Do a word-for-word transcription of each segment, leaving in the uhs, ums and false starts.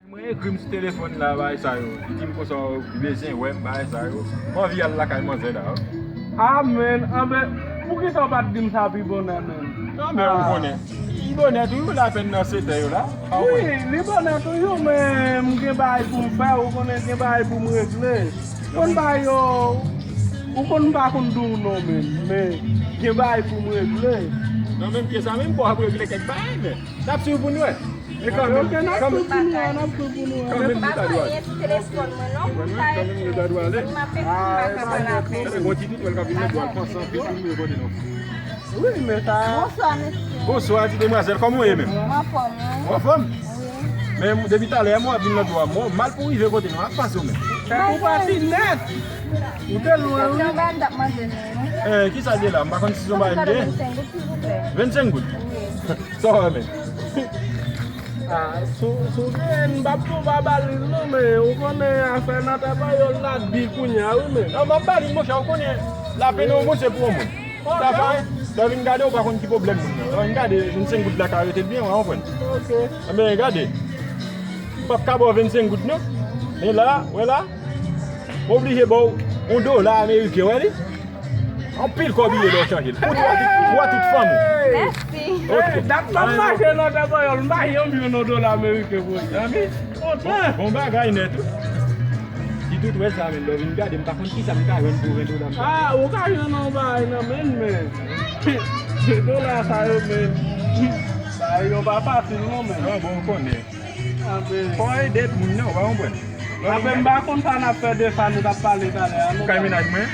Mwen ekri m sou telefòn la, bagay sa yo. Li di m konsa, li bezwen wè m, bagay sa yo. Mwen anvi al lakay manzè la. Amèn, amèn. Poukisa w pa t di m sa pi bonè, menm? Non, men ou konnen. Li bonè toujou, lapenn nan sèt è yo la. Wi, li bonè toujou, men m gen bagay pou m fè, ou konnen gen bagay pou m regle. Konn bagay yo, ou konn m pa konn di w non, menm, men gen bagay pou m regle. Non, menm ke sa, menm pou w ap regle kèk bagay, men n ap swiv pou n wè. E kanmenm, ok, n ap kanmenm, swiv pou nou, n ap swiv pou nou. Kanmenm nou ta dwe ale. Mwen pa konn anyen sou telefòn mwen non, pou m ta ekri. Kanmenm nou ta dwe ale. M ap ekri, m pa ka pale avè l. Gade, gon ti tout wè l k ap vin nan dwal panse anpil pou m rekonde non. Wi, men sa. Bonswa, mesye. Bonswa, ti demwazèl, kòman w ye menm? Mwen anfòm, wi. Ou anfòm? Wi. Men depi talè, mwen ap vin nan dwal, mwen mal pou rive kote nou, ak pase w menm. Ou pati nèt. Ou te lwen, wi. Nan bagay m t ap mande nou, wi. Eh, kisa l ye la? M pa konn si se yon bagay m gen. Vennsenk goud, silvouplè. Vennsenk goud? Wi. Sa w wè menm? Ah, sou, sou gen, m p ap tou pa ba li l non, men ou konnen afè nan tè panyòl la di kounye a, wi, men. Non, m ap ba li l, monchè, ou konnen lapenn yon moun se pou yon moun. Sa fè, lè w vin gade, ou pa konn ki pwoblèm moun nan. Lè w vin gade, vennsenk goud la ka rete l byen, w a konprann. Ok. Enben, gade. M p ap ka ba w vennsenk goud non. Men la, wè la, m oblije ba w yon dola ameriken, wè li? Anpil kòb li ye lè w chanje l. Pou twa tout, twa tout fanm ou. Mèsi. Ok. Dat m ap mache nan tè panyòl, m pa janm jwenn yon dola ameriken pou li. Bon, bon bagay nèt wi. Di tout wè sa menm, lè w vin gade, m pa konn kisa m ka jwenn pou ven dola m. Ah, ou ka jwenn yon bagay nan men m, men dola sa yo, men bagay yo pa fasil non, men. Ah, bon, ou konnen. Fò w ede moun nan, ou pa konprann? Anben, m pa konn sa n ap fè de sa nou t ap pale talè a, non. Kay mennaj mwen?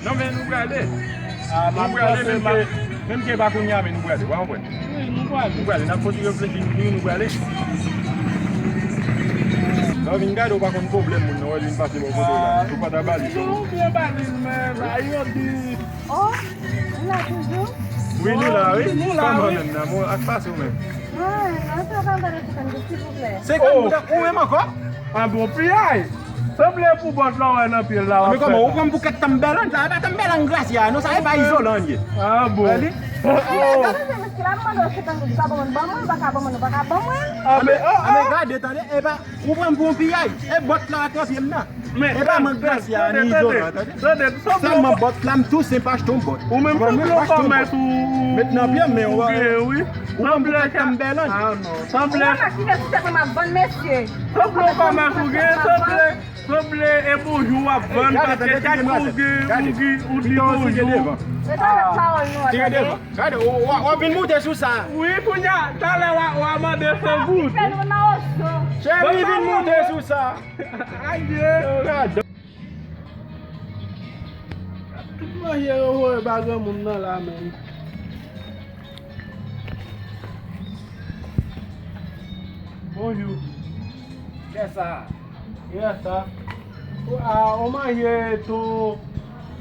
Non, men nou prale. Nou prale, menm ke, menm ke pa kounye a, men nou prale, ou pa konprann? Wi, nou prale. Nou prale, n ap kontinye reflechi, nou, nou prale. Lè w vin gade, ou pa konn pwoblèm moun nan, wè l vin pase bò kote w la. Ou pa ta ba li. Non, ou byen ba li, men, ba yo di. Oh, nou la toujou? Wi, nou la, wi. Nou la, wi. Kòman menm nan, mwen ak pase w menm? Mwen, mwen se yon fanm gade senkant goud, silvouplè. Senkant goud, ou menm ankò? Ah bon, piyay! Sanble pou bòt la w wè nan pye l la w ap fè. Men kòman, ou pran m pou kèk tanmbèlan? Sa e pa tanmbèlan Gracia non, sa e pa Izolan ye. Ah bon. Gade, se mesye la, m mande w senkant goud, li pa ban mwen, ban mwen, li pa ka ban mwen, li pa ka ban mwen. Ah, men, ah, men gade, tande, e pa, ou pran m pou yon piyay. E bòt la w ap fè m nan. E pa mank Gracia ni Izolan, tande. Sèlman bòt la, m tou senp achte yon bòt. Ou menm sanble yon kòmès ou. Met nan pye m, men ou gen, wi. Ou konn pou kèk tanmbèlan. Ah non. Sanble. Ou wè makine sou tèt mwen m ap vann, mesye. Sanble yon kòmès ou gen, sanble, sanble e bonjou w ap vann, paske chak kou ou gen, ou gen, ou di bonjou. Gade, w ap vin moute sou sa. Wi, kounye a, talè w a, w a mande san goud. Cheri, vin moute sou sa. Adye! Tout manje yo voye ba granmoun nan la menm. Bonjou. Kiyès sa? Kiyès sa? Ah, ou manje ton,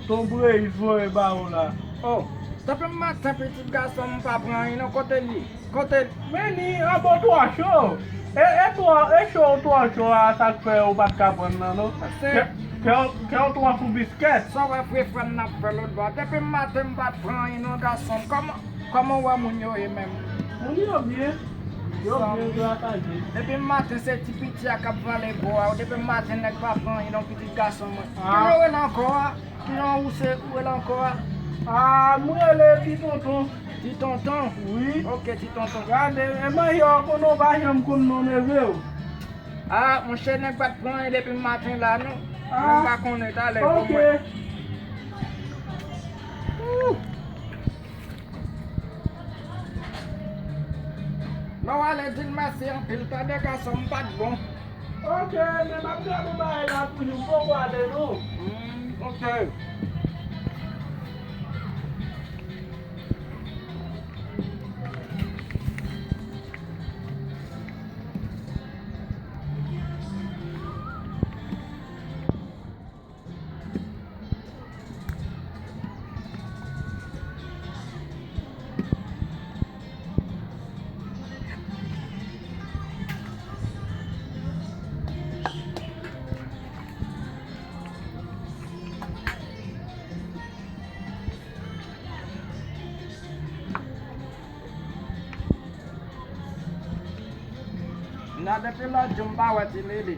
ton Breyis voye ba ou la. Oh, tanpri maten pitit gason m pa pran anyen non, kote li? Kote l? Men li anba twa cho. E, e twa, e cho twa cho a, sa k fè ou pa t ka pran nan non. Kè, kè, kè w twa sou biskèt. Sa w wè frefran n ap fè lòt bò a. Depi maten m pa t pran anyen non gason m. Kòman, kòman w wè moun yo ye menm? Moun yo byen. Yo byen, gras a Dye. Depi maten se ti piti a k ap vale bò a. Depi maten nèg pa pran anyen non pitit gason mwen. Ah. Ki non rele ankò a? Kijan ou se, ou rele ankò a? Ah, mwen rele Ti Tonton. Ti Tonton? Wi. Ok, Ti Tonton. Gade, e manje w konnen w pa janm konn non neve w. Ah, monchè, nèg pa t pran anyen depi maten la, non. Ah, mwen pa konnen, talè pou mwen. Ok. Ouh. Lè w ale, di l mèsi anpil, tande gason m pa t bon. Ok, men m ap gade yon bagay la pou nou, m poko ale non. Hmm, ok. La depi lòt jou m pa wè Ti Lili.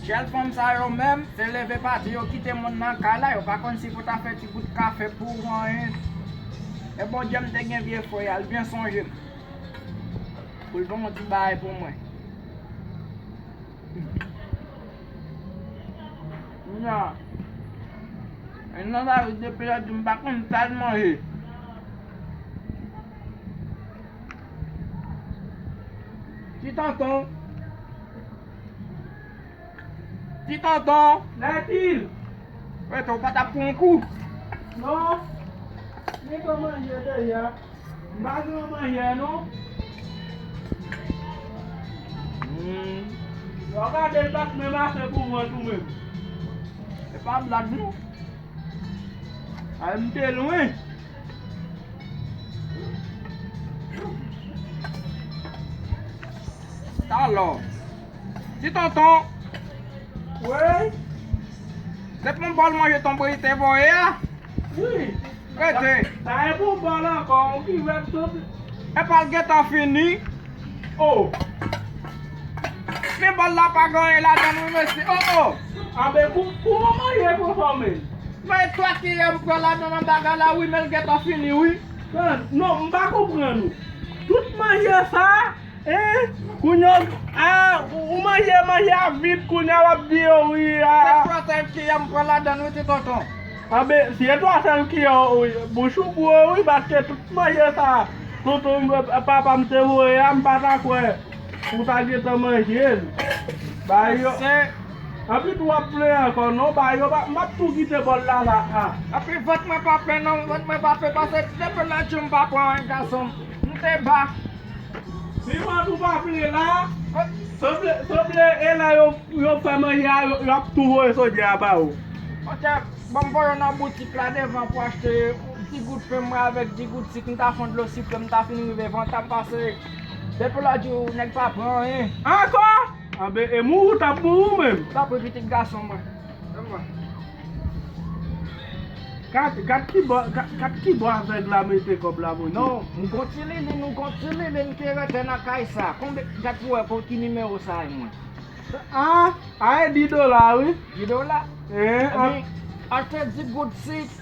Chèl fanm sa yo menm, se leve pati yo kite moun nan kay la, yo pa konn si pou ta fè ti gout kafe pou ou anyen. E Bondye m te gen vye frè a, l byen sonje m. Pou l fè yon ti bagay pou mwen. Nya. E nan lari depi lòt jou m pa konn sa l manje. Ti tonton. Ti tonton. Lètil. Wè, tonton pa t ap pran kou. Non. Li pran manje deyò. M pa gen yon manje non. Hmm. Lè w gade l pa t menm ase pou vant ou menm. Se pa blag non. Ay, m te lwen. Talò. Ti tonton. Wi. Se pou yon bòl manje tonbri te voye a? Wi. Rete. Sa e pou yon bòl ankò, yon kivèt tonbri. Epa l gentan fini. Oh. Men bòl la pa gen anyen ladan l wi mesye. Oh, oh. Anben pou, pou mwen manje pou fòme. Men twa kiyè m pran ladan nan bagay la wi, men l gentan fini wi. Non, m pa konprann ou. Tout manje sa, e, kounye a, ou manje, manje a vit, kounye a w ap di yo wi a. Se twa sèl kiyè m pran ladan wi ti tonton. Anben, si e twa sèl kiyè, wi, bouch ou gwo wi, paske tout manje sa, tonton, papa m te voye a, m pa ta kwè ou ta gentan manje l. Ba yo. Anpi tou w ap plenyen ankò non, ba yo, m ap tou kite bòl la la a. Anpi vant mwen pa plen non, vant mwen pa plen, paske depi lòt jou m pa pran anyen gason m. M te ba. Si vant ou pa plen la, sanble, sanble e lè yo, yo fè manje a, yo, y ap tou voye sodyè a ba ou. Monchè, ban m voye w nan boutik la devan pou achte ti gout pen mwen avèk ti gout sik, m ta fonn dlo sik, m ta fin rive vant a m pase. Depi lòt jou, nèg pa pran anyen. Ankò? Anben, e mouri w t ap mouri ou menm. Tanpri pitit gason mwen. Tanpri. Gad, gad ki bò, gad, gad ki bò avèg la mete kòb la, monchè. Non, m gon Ti Lili, m gon Ti Lili, m te rete nan kay sa. Konbyen, gad pou wè pou ki nimewo sa e mwen. Ah, a e di dola, wi. Di dola? Eh, epi, achte di gout sik,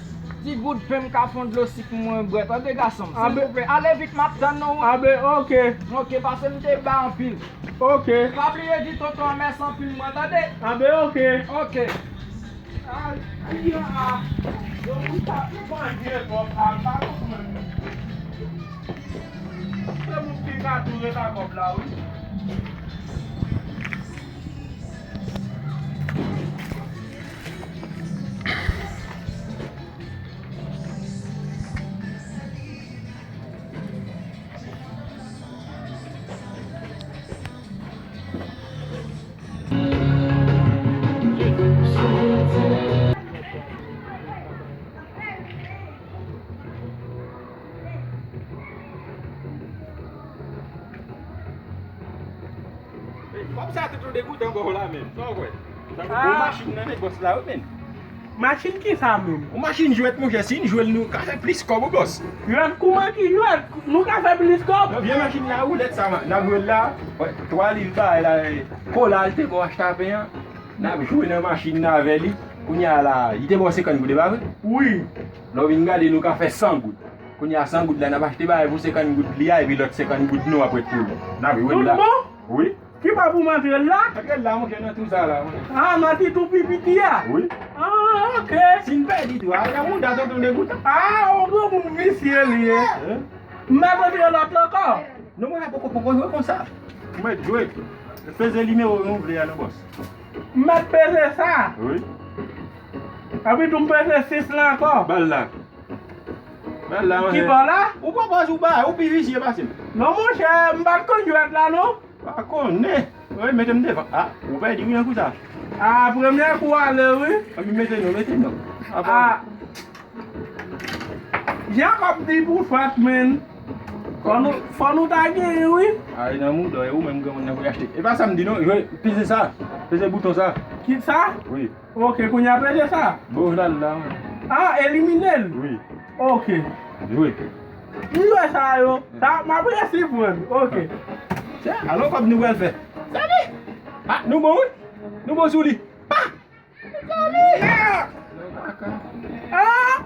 di gout pen m ka fonn dlo sik mwen bwè. Tande gason m, silvouplè, ale vit, m ap tann nou, wi. Anben, ok. Ok, paske m te ba anpil. Ok. Pa bliye di tonton an mèsi anpil mwen, tande? Anben, ok. Ok. Ay, ay, ay. Yo, moun sa manje twòp, sa, m pa konprann. Se moun ki ka tou ret ak kòb la, wi. Kòb sa tonton Degoutan ba w la menm, sa w kwè? Sa gon machin nan negòs la wi menm. Machin kisa menm? Yon machin jwèt monchè, si n jwe l nou ka fè plis kòb wi bòs. Jwèt kouman ki jwèt? Nou ka fè plis kòb? Nan vye machin la woulèt sa n ap jwe l la, twa liv bagay la, kola l te ba w achte pen an, n ap jwe nan machin nan avè li. Kounye a la, li te ba w senkant goud, e pa vre? Wi. Lè w vin gade nou ka fè san goud. Kounye a san goud la, n ap achte bagay pou senkant goud li a, epi lòt senkant goud nou ap ret pou li. N ap jwe l la. Tout bon? Wi. Ki bò pou m antre l la? Antre l la, monchè, nan twou sa la, monchè. Ah, nan ti twou pi piti a? Wi. Ah, ok. Si n pèdi tou, a, nan mouda tonton Degoutan. Ah, yon granmoun visye li ye. Hein? M mèt antre lòt la ankò? Non, mwen poko, poko jwe konsa. Ou mèt jwe. Peze nimewo nou vle a non, bòs. M mèt peze sa? Wi. Epi tou m peze sis la ankò? Ba l la. Ba l la, monchè. Ki bò la? Ou pran pòz ou ba, ou pi visye pase m. Non, monchè, m pa t konn jwèt la, non. Pa konnen. Wi, mete m devan. Ah, ou pèdi wi nan kou sa. Ah, premye kou ale wi. Epi mete non, mete non. Ah. Jacob di pou fèt, men. Fò nou, fò nou ta genyen wi. Ay, nan mouda w, e ou menm granmoun nan pou y achte. E pa sa m di non, jwe, peze sa. Peze bouton sa. Kit sa? Wi. Ok, kounye a peze sa. Bon, la, la. Ah, elimine l? Wi. Ok. Jwe. M jwe sa yo. Sa, m ap resi pran. Ok. Tya, alò kòb nou pral fè. Sali! Ah, nou bon, wi. Nou bon sou li. Pa! Sali! Ah! Ah!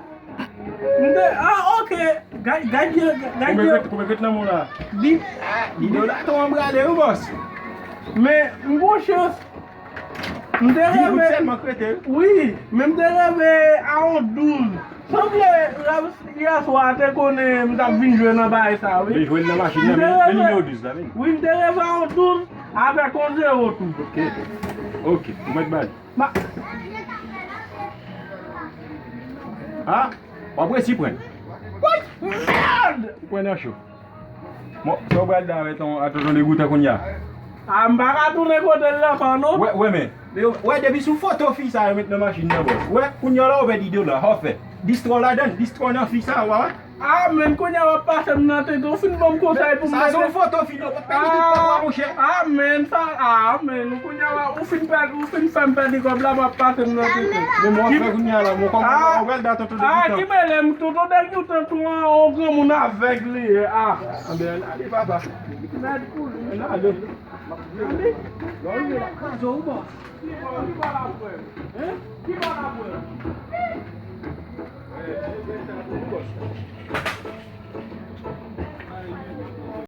M te, ah, ok. Gad, gad, gad, gad, Konbyen kret, konbyen kret nan men w la? Di, di dola ton an prale, wi, bòs. Men, m gon chans. M te Di goud reve, sèlman k rete. Wi, men m te reve a yon douz. Sanble, yè swa te konnen m t ap vin jwe nan bagay sa, wi. Vin jwe nan machin nan, men nimewo douz la, vin. Wi, m te reve a yon douz avèk yon zewo tou. Ok. Ok, ou mèt ba l. Ma- Ah, w ap resi pran. Woy! Mèd! Ou pran nan cho. Bon, sa w pral di avè ton, a tonton Degoutan kounye a? A, m pa ka tounen kote l ankò, non. Wè, wè, men. Men, wè, depi sou foto fi sa yo met nan machin nan, bòs. Wè, kounye a la, w pèdi dola, sa w fè? Distro ladan, distro nan fi sa, w a wè. A, men, kounye a w ap pase m nan tete, w fin ban m konsèy pou m Sa se yon foto fi, non, w ap pèdi tout tan w a, monchè. A, men, sa, a, men, kounye a, ou fin pèdi, ou fin fè m pèdi kòb la, w ap pase m nan tete. Men, mwen, w ap fè kounye a la, mwen, kòman w pral di a tonton Degoutan? A, ki mele m, tonton Degoutan tou an, yon granmoun avèg li ye, a. Anben, ale, papa. Mèd pou li. Ann ale. Ann ale. Lè w rive la, kraze w, bòs. Ki bò, ki bò l ap wè m? Hen? Ki bò l ap wè m?